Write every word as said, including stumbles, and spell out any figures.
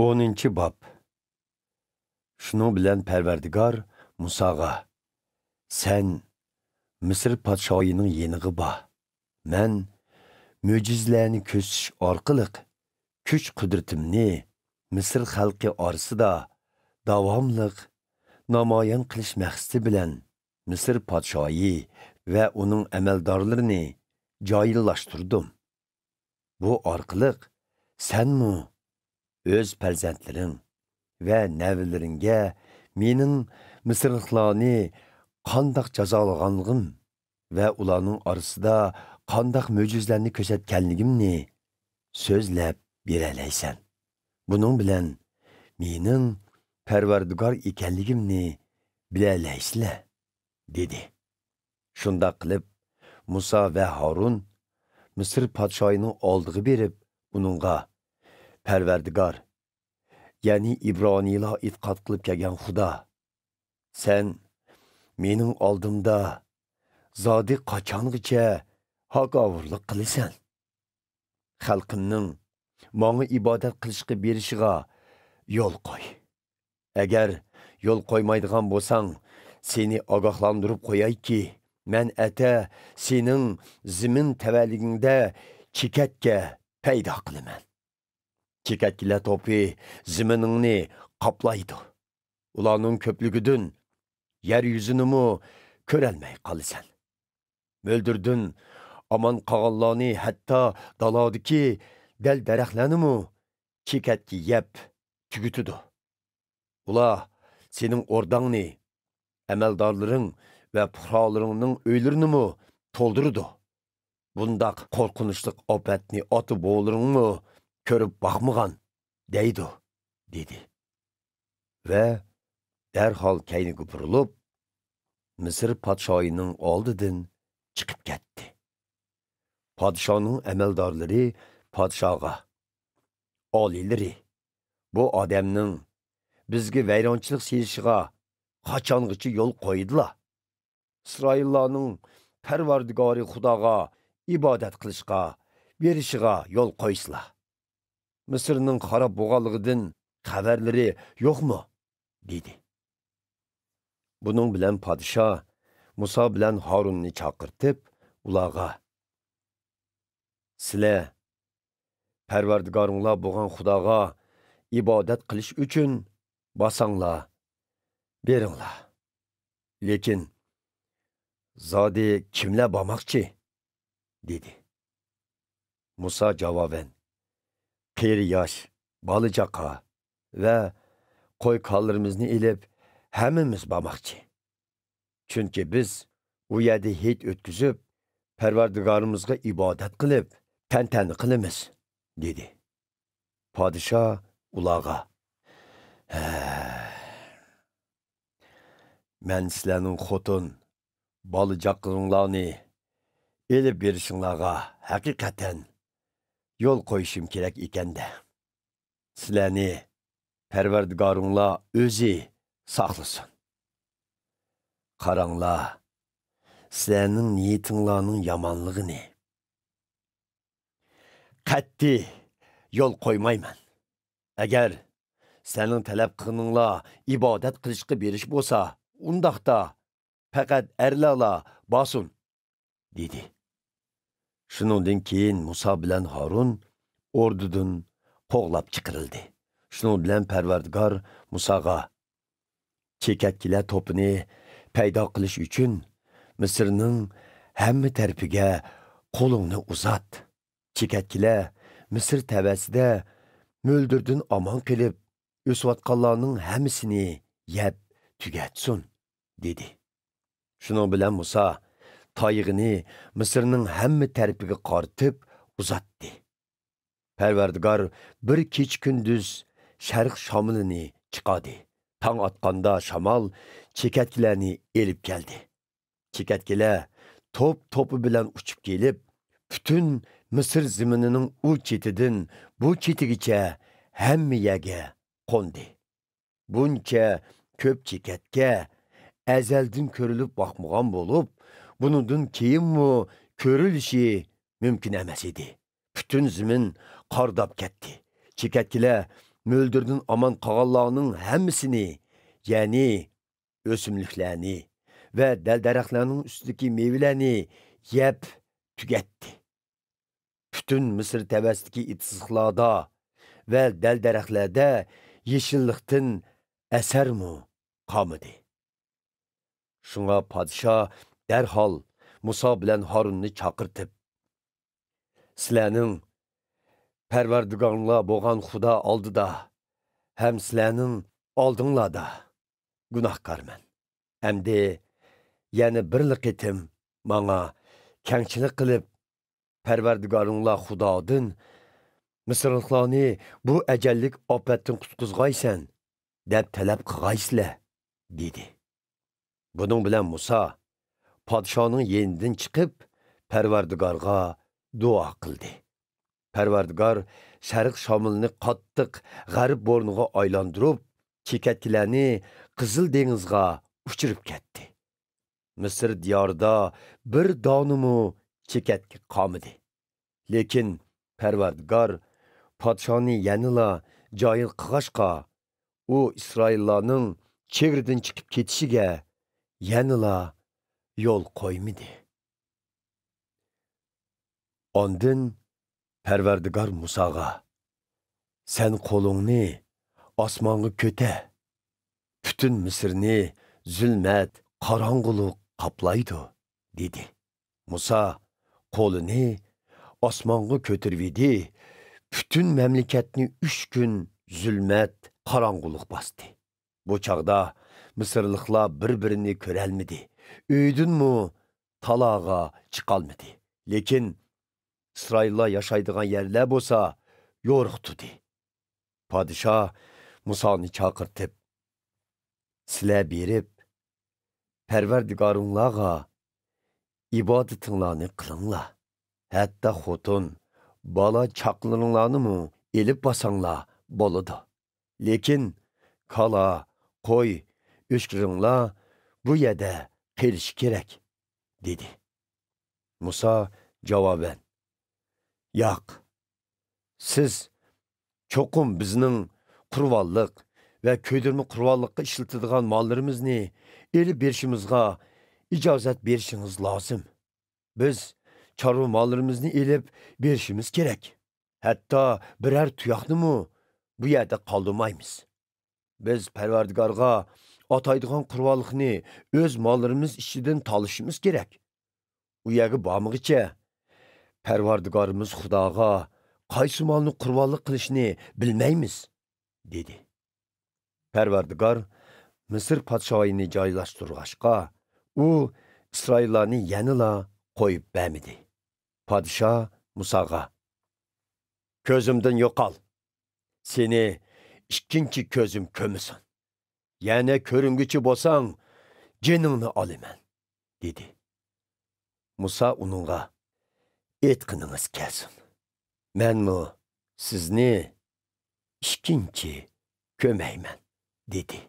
ئونىنچى باب. شۇنىڭ بىلەن پەرۋەردىگار مۇساغا، سەن مىسىر پادىشاھىنىڭ يېنىغا بار. مەن مۆجىزىلەرنى كۆرسىتىش ئارقىلىق كۈچ-قۇدرىتىمنى مىسىر خەلقى ئارىسىدا داۋاملىق نامايان قىلىش مەقسىتى بىلەن مىسىر پادىشاھى ۋە ئۇنىڭ ئەمەلدارلىرىنى جاھىللاشتۇردۇم. بۇ ئارقىلىق سەنمۇ ئۆز پەرزەنتلىرىڭ ۋە نەۋرىلىرىڭگە مېنىڭ مىسىرلىقلارنى قانداق جازالىغانلىقىم ۋە ئۇلارنىڭ ئارىسىدا قانداق مۆجىزىلەرنى كۆرسەتكەنلىكىمنى سۆزلەپ بېرەلەيسەن. بۇنىڭ بىلەن مېنىڭ پەرۋەردىگار ئىكەنلىكىمنى بىلەلەيسىلەر، دېدى. شۇنداق قىلىپ، مۇسا ۋە ھارۇن مىسىر پادىشاھىنىڭ ئالدىغا بېرىپ، ئۇنىڭغا، پەرۋەردىگار، يەنى ئىبرانىيلار ئېتىقاد قىلىپ كەلگەن خۇدا، سەن مېنىڭ ئالدىمدا زادى قاچانغىچە ھاكاۋۇرلۇق قىلىسەن؟ خەلقىمنىڭ ماڭا ئىبادەت قىلىشقا بېرىشىغا يول قوي. ئەگەر يول قويمايدىغان بولساڭ، سېنى ئاگاھلاندۇرۇپ قويايكى، مەن ئەتە سېنىڭ زېمىن تەۋەلىكىڭدە چېكەتكە پەيدا قىلىمەن. چېكەتكىلەر توپى زېمىنىڭنى قاپلايدۇ. ئۇلارنىڭ كۆپلۈكىدىن يەر يۈزىنىمۇ كۆرەلمەي قالىسەن. مۆلدۈردىن ئامان قالغانلارنى، ھەتتا دالادىكى دەل-دەرەخلەرنىمۇ چېكەتكە يەپ تۈگىتىدۇ. ئۇلار سېنىڭ ئورداڭنى، ئەمەلدارلىرىڭ ۋە پۇقرالىرىڭنىڭ ئۆيلىرىنىمۇ تولدۇرىدۇ. بۇنداق قورقۇنچلۇق ئاپەتنى ئاتا-بوۋىلىرىڭمۇ كۆرۈپ باقمىغان، دەيدۇ، دېدى. ۋە دەرھال كەينىگە بۇرۇلۇپ، مىسىر پادىشاھىنىڭ ئالدىدىن چىقىپ كەتتى. پادىشاھنىڭ ئەمەلدارلىرى پادىشاھقا، ئالىيلىرى، بۇ ئادەمنىڭ بىزگە ۋەيرانچىلىق سېلىشىغا قاچانغىچە يول قويىدىلا؟ ئىسرائىللارنىڭ پەرۋەردىگارى خۇداغا ئىبادەت قىلىشقا بېرىشىغا يول قويسىلا. مىسىرنىڭ خاراب بولغانلىقىدىن خەۋەرلىرى يوقمۇ؟ دېدى. بۇنىڭ بىلەن پادىشاھ مۇسا بىلەن ھارۇننى چاقىرتىپ، ئۇلارغا، سىلەر پەرۋەردىگارىڭلار بولغان خۇداغا ئىبادەت قىلىش ئۈچۈن بارساڭلار، بېرىڭلار. لېكىن زادى كىملەر بارماقچى؟ دېدى. مۇسا جاۋابەن، قېرى ياش، بالا-چاقا ۋە قوي-كالىلىرىمىزنى ئېلىپ، ھەممىمىز بارماقچى. چۈنكى بىز ئۇ يەردە ھېيت ئۆتكۈزۈپ، پەرۋەردىگارىمىزغا ئىبادەت قىلىپ، تەنتەنە قىلىمىز، دېدى. پادىشاھ ئۇلارغا، ھە، مەن سىلەرنىڭ خوتۇن، بالا-چاقىلىرىڭلارنى ئېلىپ بېرىشىڭلارغا ھەقىقەتەن يول قويۇشۇم كېرەك ئىكەن-دە. سىلەرنى پەرۋەردىگارىڭلار ئۆزى ساقلىسۇن. قاراڭلار، سىلەرنىڭ نىيىتىڭلارنىڭ يامانلىقىنى. قەتئىي يول قويمايمەن. ئەگەر سىلەرنىڭ تەلەپ قىلغىنىڭلار ئىبادەت قىلىشقا بېرىش بولسا، ئۇنداقتا پەقەت ئەرلەرلا بارسۇن، دېدى. شۇنىڭدىن كېيىن مۇسا بىلەن ھارۇن ئوردىدىن قوغلاپ چىقىرىلدى. شۇنىڭ بىلەن پەرۋەردىگار مۇساغا، چېكەتكىلەر توپىنى پەيدا قىلىش ئۈچۈن مىسىرنىڭ ھەممە تەرىپىگە قولۇڭنى ئۇزات. چېكەتكىلەر مىسىر تەۋەسىدە مۆلدۈردىن ئامان قېلىپ، ئۆسۈۋاتقانلارنىڭ ھەممىسىنى يەپ تۈگەتسۇن، دېدى. شۇنىڭ بىلەن مۇسا تايىقىنى مىسىرنىڭ ھەممە تەرىپىگە قارىتىپ ئۇزاتتى. پەرۋەردىگار بىر كېچە-كۈندۈز شەرق شامىلىنى چىقاردى. تاڭ ئاتقاندا شامال چېكەتكىلەرنى ئېلىپ كەلدى. چېكەتكىلەر توپ-توپى بىلەن ئۇچۇپ كېلىپ، پۈتۈن مىسىر زېمىنىنىڭ ئۇ چېتىدىن بۇ چېتىگىچە ھەممە يەرگە قوندى. بۇنچە كۆپ چېكەتكە ئەزەلدىن كۆرۈلۈپ باقمىغان بولۇپ، بۇنىڭدىن كېيىنمۇ كۆرۈلۈشى مۇمكىن ئەمەس ئىدى. پۈتۈن زېمىن قارداپ كەتتى. چېكەتكىلەر مۆلدۈردىن ئامان قالغانلارنىڭ ھەممىسىنى، يەنى ئۆسۈملۈكلەرنى ۋە دەل-دەرەخلەرنىڭ ئۈستىدىكى مېۋىلەرنى يەپ تۈگەتتى. پۈتۈن مىسىر تەۋەسىدىكى ئېتىزلىقلاردا ۋە دەل-دەرەخلەردە يېشىللىقتىن ئەسەرمۇ قالمىدى. شۇڭا پادىشاھ دەرھال مۇسا بىلەن ھارۇننى چاقىرتىپ، سىلەرنىڭ پەرۋەردىگارىڭلار بولغان خۇدا ئالدىدا ھەم سىلەرنىڭ ئالدىڭلاردا گۇناھكارمەن. ئەمدى يەنە بىرلا قېتىم ماڭا كەڭچىلىك قىلىپ، پەرۋەردىگارىڭلار خۇدادىن، مىسىرلىقلارنى بۇ ئەجەللىك ئاپەتتىن قۇتقۇزغايسەن، دەپ تەلەپ قىلغايسىلەر، دېدى. بۇنىڭ بىلەن مۇسا پادىشاھنىڭ يېنىدىن چىقىپ، پەرۋەردىگارغا دۇئا قىلدى. پەرۋەردىگار شەرق شامىلىنى قاتتىق غەرب بورىنىغا ئايلاندۇرۇپ، چېكەتكىلەرنى قىزىل دېڭىزغا ئۇچۇرۇپ كەتتى. مىسىر دىيارىدا بىر دانىمۇ چېكەتكە قالمىدى. لېكىن پەرۋەردىگار پادىشاھنى يەنىلا جاھىل قىلغاچقا، ئۇ ئىسرائىللارنىڭ چېگرىدىن چىقىپ كېتىشىگە يەنىلا يول قويمىدى. ئاندىن پەرۋەردىگار مۇساغا، سەن قولۇڭنى ئاسمانغا كۆتەر، پۈتۈن مىسىرنى زۇلمەت، قاراڭغۇلۇق قاپلايدۇ، دېدى. مۇسا قولىنى ئاسمانغا كۆتۈرۈۋىدى، پۈتۈن مەملىكەتنى ئۈچ كۈن زۇلمەت، قاراڭغۇلۇق باستى. بۇ چاغدا مىسىرلىقلار بىر-بىرىنى كۆرەلمىدى، ئۆيدىنمۇ تالاغا چىقالمىدى. لېكىن ئىسرائىللار ياشايدىغان يەرلەر بولسا يورۇق تۇردى. پادىشاھ مۇسانى چاقىرتىپ، سىلەر بېرىپ، پەرۋەردىگارىڭلارغا ئىبادىتىڭلارنى قىلىڭلار. ھەتتا خوتۇن، بالا چاقىلىرىڭلارنىمۇ ئېلىپ بارساڭلار بولىدۇ. لېكىن كالا، قوي، ئۆچكىلىرىڭلار بۇ يەردە قېلىشى كېرەك، دېدى. مۇسا جاۋابەن، ياق، سىز چوقۇم بىزنىڭ قۇربانلىق ۋە كۆيدۈرمە قۇربانلىققا ئىشلىتىدىغان ماللىرىمىزنى ئېلىپ بېرىشىمىزغا ئىجازەت بېرىشىڭىز لازىم. بىز چارۋا ماللىرىمىزنى ئېلىپ بېرىشىمىز كېرەك. ھەتتا بىرەر تۇياقنىمۇ بۇ يەردە قالدۇرمايمىز. بىز پەرۋەردىگارغا ئاتايدىغان قۇربانلىقنى ئۆز ماللىرىمىز ئىچىدىن تالىشىمىز كېرەك. ئۇ يەرگە بارمىغىچە، پەرۋەردىگارىمىز خۇداغا قايسى مالنى قۇربانلىق قىلىشنى بىلمەيمىز، دېدى. پەرۋەردىگار مىسىر پادىشاھىنى جايلاشتۇرغاچقا، ئۇ ئىسرائىللارنى يەنىلا قويۇپ بەرمىدى. پادىشاھ مۇساغا، كۆزۈمدىن يوقال، سېنى ئىككىنچى كۆزۈم كۆرمىسۇن. يەنە كۆرۈنگۈچى بولساڭ، جېنىڭنى ئالىمەن، دېدى. مۇسا ئۇنىڭغا، ئېيتقىنىڭىز كەلسۇن. مەنمۇ سىزنى ئىككىنچى كۆرمەيمەن، دېدى.